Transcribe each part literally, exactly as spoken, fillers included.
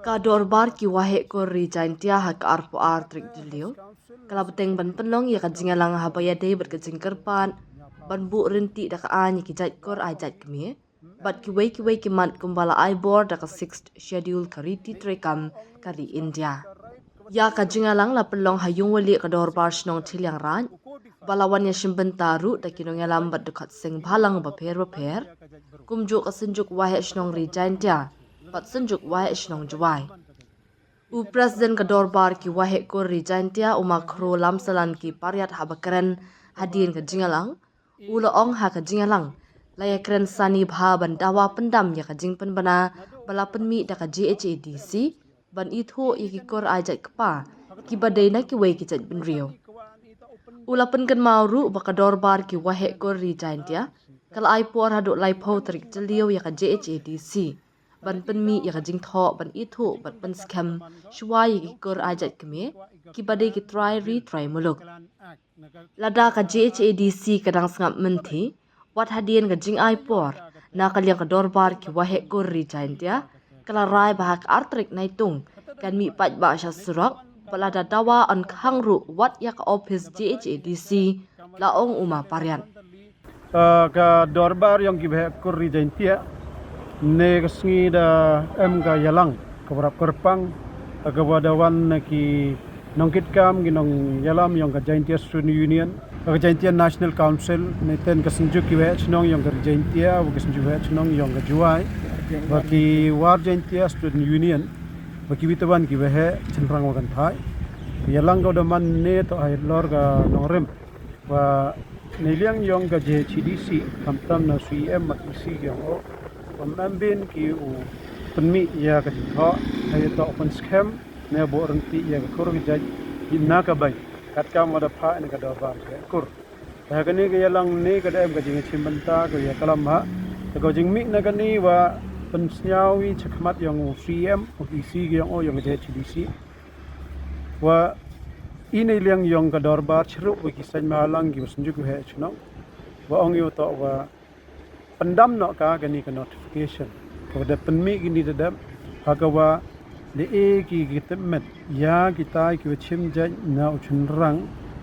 Ka dorbar ki waheh kur ri Jaintia ha ka arphew ar tarik Jylliew ka la bteng ban pynlong ïa ka jingïalang haba ïadei bad ka jingkyrpad ban buh ryntih da ka aiñ ïa ki jait kur ai jait kmie bad kiwei kiwei ki mat kumba la ai bor da ka Sixth Schedule ka riti treikam ka ri India. Ïa ka jingïalang la pynlong ha ïungwalieh ka dorbar shnong Thylliangrai ba la wan ïashim bynta ruh da ki nongïalam bad dkhot seng bhalang bapher bapher, kumjuh ka Synjuk Waheh Shnong ri Jaintia bad Synjuk Waheh Shnong Jowai. U President ka dorbar ki waheh kur ri Jaintia, u Ma Khroo Lamsalan, ki pariat haba kren hadien ka jingïalang, u la ong ha ka jingïalang la ïakren sani bha ban dawa pyndam ïa ka jingpynbna ba la pynmih da ka J H A D C ban ithuh ïa ki kur ai jait kpa kiba dei na kiwei ki jait bynriew. U la pynkynmaw ruh ba ka dorbar ki waheh kur ri Jaintia ka la ai por haduh laiphew tarik Jylliew ïa ka J H A D C ban pynmih ïa ka jingthoh ban ithuh bad pynskhem shuwa ïa ki kur ai jait kmie kiba dei ki trai ri trai muluk. Lada ka J H A D C ka dang sngap mynthi, wat hadien ka jingai por na ka liang ka dorbar ki waheh kur ri Jaintia ka la rai ba ha ka ar tarik Naitung kan mih paidbah sha surok, bad lada dawa yn khang ruh wat ïa ka ophis J H A D C, la ong u Ma pariat. Ah, ka dorbar ïong ki waheh kur ri Jaintia, ne ka sngi da em ka ïalang ka wrap kyrpang, ka wa da wan na ki nongkitkam, ki nongïalam ïong ka Jaintia Student Union, ka Jaintia National Council, ne ten ka Synjuk ki waheh shnong ïong ka ri Jaintia, wa ki Synjuk waheh shnong ïong ka Jowai, wa ki War Jaintia Student Union, wa kiwei tawei ki waheh shynrang wa kynthai. Ïalang ka da man ne to hai lor ka nongrim. Wa ne liang ïong ka J H A D C, khamtam na C E M bad E C ïong o, wa mynbyn ki u pynmih ïa ka jingthoh, ha ïa to pynskhem ne buh ryntih ïa ka kur ka jait na ka bai, katkam wa da phah ne ka dorbar ka kur. Ha kane ka ïalang ne ka da em ka jingshim bynta ka ïa ka lam ha, ka jingmih na kane wa pynsngew i chakhmat ïong u C E M, u E C ïong o ïong ka J H A D C. Wa i ne liang ïong ka dorbar chirup wa ki seng bhalang ki wa Synjuk waheh shnong, wa ong ïa u to wa pyndam noh ka kane ka notification ka wa da pynmih kini da dep, ha ka wa da e ki ki tipmit ïa kitai ki wa shim jait na u shynrang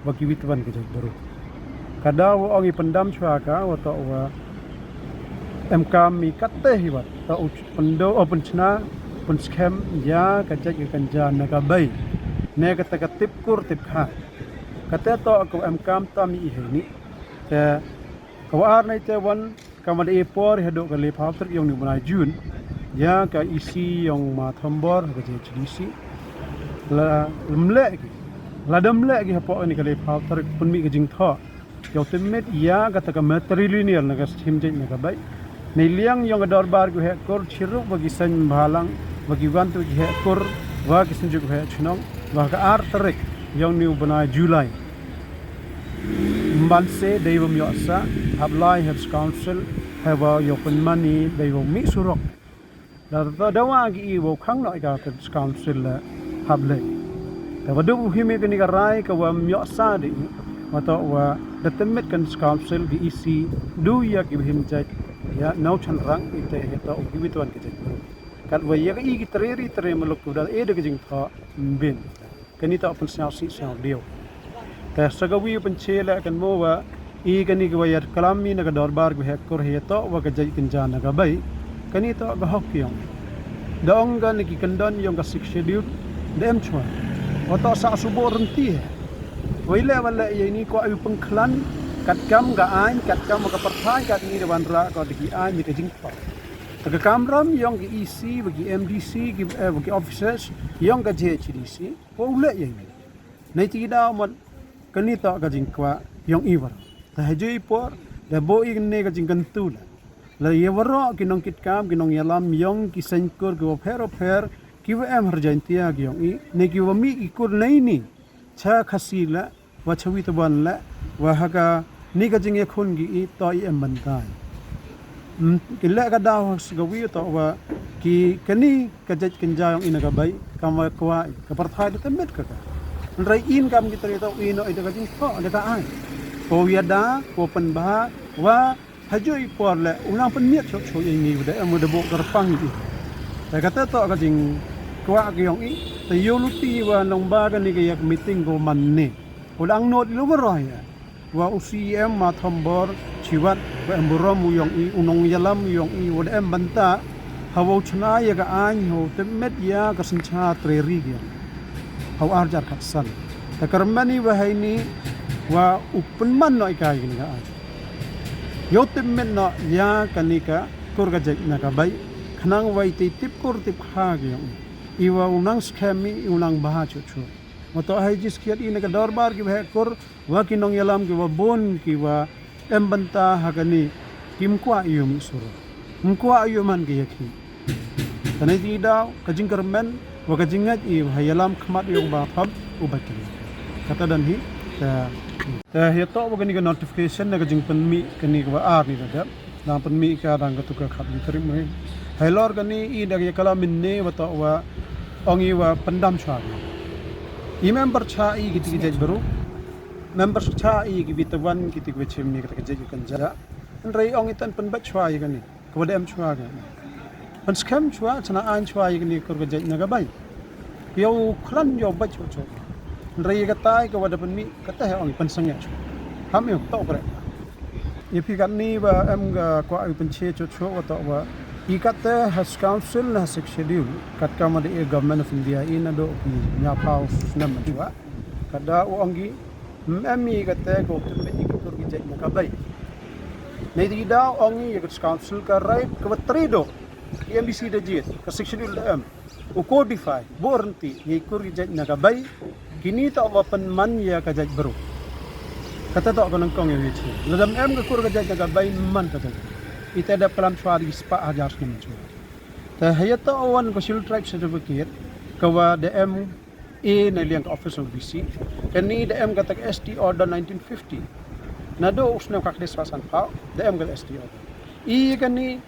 wa kiwei tawei ki jait bru. Ka da wa ong i pyndam shuwa ka wa to wa em kam i katte hi wat to u pyndo o pynchna pynskhem ïa ka jait ka kynja na ka bai, ne kata ka tip kur tip kha. Kata to ka em kam tam i hei ni. Te ka wa ar nai te wan ka ma da e por haduh ka laiphew tarik ïong ni u bnai June, ïa ka E C ïong Ma Thombor ka J H A D C, la mleh ki, la dam leh ki hapoh ni ka laiphew tarik pynmih ka jingthoh ïa u tipmit ïa kata ka matrilineal na ka shim jait na ka bai. Ne liang ïong ka dorbar ki waheh kur chirup wa ki seng bhalang, wa ki wan tu ki heh kur, wa ki Synjuk waheh shnong, wa ka ar tarik ïong ni u bnai July. Mban se dei wa ym ïoh sa hap lai Hills Council, ha wa ïoh pynmani dei wa mih surok. Da da wa ki i wa khang noh ka Hills Council la hap lei. Te wa du u him i kani ka rai ka wa ym ïoh sa dei, wa to wa da tipmit kan Council ki E C du ïa ki wa him jait ïa na u shynrang i te ïa to u kiwei tawei ki jait. Kat wa ïa ka i ki tre ri tre muluk ku da e da ka jingthoh mbin. Kani to pynsngew sih sngew diew. Te sa ka wi pynche leh kan mo wa i kani ka wa ïa klam i na ka dorbar ka heh kur heh to wa ka jait kynja na ka bai. Kani to ka hok ïong. Da ong ka na ki kyndon ïong ka Sixth Schedule da em chwa. Wa to sa subo rynti. Wa i leh wa leh ïa ini ko ayu pynkhlan katkam ka aiñ, katkam ka pyrthai, kat ni da wanrah ko da ki aiñ da ka jingpar. Ka kamram ïong ka E C, wa ki M D C, ki, eh, wa ki officers ïong ka J H D C. Wa u leh ïa ini. Nei ti da mot kani to ka jingkwah ïong i waroh. Te ha jui por da bo i ne ka jingkyntu la. La ïa waroh ki nongkitkam, ki nongïalam ïong ki seng kur ki wa pher wa pher, ki wa em ha Jaintia ki ïong i, ne ki wa mih ki kur nei ni cha Khasi la, wa chawi tawei la, wa ha ka ni ka jingïakhun ki i to i em bynta. Mm, ki leh ka daw ha ka wi to wa ki kani ka jait kynja ïong i na ka bai, kam wa kwah i, ka pyrthai da tymmet ka ka. Hynrei in kam ki tre to i no i da ka jingthoh da ka aiñ. Ko ïada, ko pynbha, wa ha jui por leh u nang pynmiat chok chok ïa ini wa da em wa da buh kyrpang i. Te kata toh ka jingkwah ka yong i. Te yoh luti wa nong ba kani ka ïa ka meeting ko man ne. Wa dang not lu baroh ïa. Wa u C E M ma Thombor Shiwat wa em burom u yong i, u nongïalam u yong i, wa da em bynta ha wa u chna ïa ka aiñ, ha wa u tip met ïa ka synshar trei ri ki yong. Ha u ar hajar khatsan. Te kyrmen i wa ha ini wa u pynman noh i ka ïa kani ka aiñ. Yoh tip met noh ïa kani ka kur ka jait na ka bai. Khnang wa i te tip kur tip kha ki yong i. I wa u nang skhem i, i u nang bha chuh chuh. Wa toh ha i jiskhiat i na ka dorbar ki wa heh kur, wa ki nongïalam ki wa bun ki wa em bynta ha kani, kim kwah ïa u mih sura. Kim kwah ïa u man ki ïa ki. Kane ti daw ka jingkyrmen wa ka jingngeit i wa ha ïalam khmat ïa u ba phap u ba kyrmen. Kata don hi. Te, te ïa toh wa kani ka notification na ka jingpynmih kani ka wa ar ni da dep. Dang pynmih ka dang ka tu ka khat ni tarik mai. Hai lor kani i da ka ïa kala mynne wa toh wa ong i wa pyndam chwa. I member cha i ki ti ki jait bru. Member cha i ki bi tawan ki ti ki bi chim ni ka ta ka jait kan ja. Hynrei ong i tan pynbait chwa i kani. Ka wa da em chwa ka. Pynskhem chwa, chna aiñ chwa i kani kur ka jait na ka bai. Yow khlan yow bait chwa chwa. Hynrei ka tai ka wa da pynmih, ka teh ong i pynsangeh chwa. Ham yow toh kre. Ïa phi katni wa em ka kwah i pynche chwa chwa wa toh wa. I kat te ha council na ha Sixth Schedule. Kat ka ma da i Government of India i na do ki nya phaw snem chwa. Ka da u ong i, em i kat te ko tymmen i ki kur ki jait na ka bai. Nei ti daw ong i ïa ka council ka right ka wa tri do. I M B C da jied, ka Sixth Schedule da em. U codify, bor rynti, ïa i kur ki jait na ka bai. Kini toh wa pynman ïa ka jait bru. Kata toh ka nangkong ïa wi chi. Lada em ka kur ka jait na ka bai man ka jait. I te dap kalam chwa di spah hajar snem chwa. Te ha ïa toh wan ka Scheduled Tribe certificate, ka wa da em i na liang ka office of B C. Kani da em ka ta ka S T order nineteen fifty. Na do u snem ka kdis wa san phaw, da em ka S T order. I kani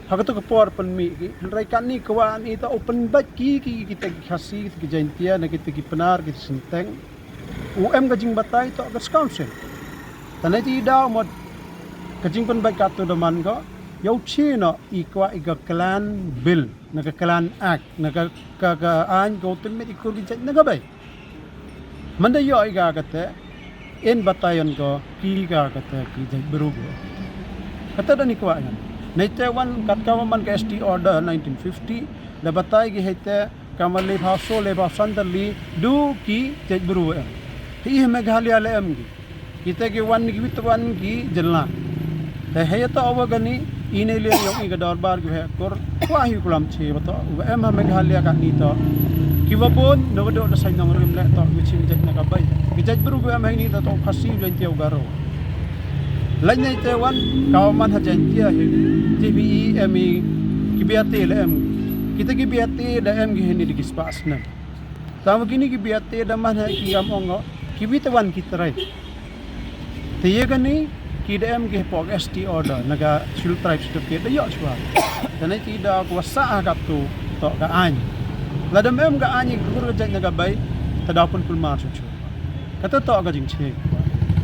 ha ka tu ka por pynmih ki, hynrei kani ka wa ni ta u pynbait ki, ki, ki ta ki Khasi, ki ta ki Jaintia, na ki ta ki Pnar, ki ta Synteng. U em ka jingbatai toh ka council. Tane ti daw mot ka jingpynbait ka tu da man ko, yow chi no i kwah i ka clan bill. Na ka Clan Act, na ka, ka, ka aiñ ko tymmen i kur ki jait na ka bai. Manda yoh i ka kate, in batayan ko, ki ka kate, ki jait bru ko. Kate da ni kwah yan. Nei te wan kat ka wa man ka S T Order nineteen fifty, da batai ki hei te, ka ma le phaw so, le phaw san da li, du ki jait bru em. Hi Meghalaya le em ki. Kita ki wan ki wit wan ki jylla. Te hei ta wa kani, i ne le yong i ka dorbar ki hei kur, wa hi kulam chi wa to, wa em ha Meghalaya kani to. Ki wa bun, no wa do da sai nong rim le to, wi chim jait na ka bai. Ki jait bru wa em hei ni to, to Khasi u Jaintia u Garo. Lai nei te wan, ka wa man ha Jaintia hi, T V E em i, ki biate le em. Kita ki biate da em ki hei ni di ki spas nem. Tang wa kini ki biate da man ha ki am ong ki wit wan ki trai. Te ye kani ki da em ki pok S T order na ka Scheduled Tribe certificate da yoh chwa. Te na ki da ko sa ha ka tu to ka aiñ. La da em ka aiñ ki kur ka jait na ka bai te da pun pun mar chu chu. Kata to ka jingche.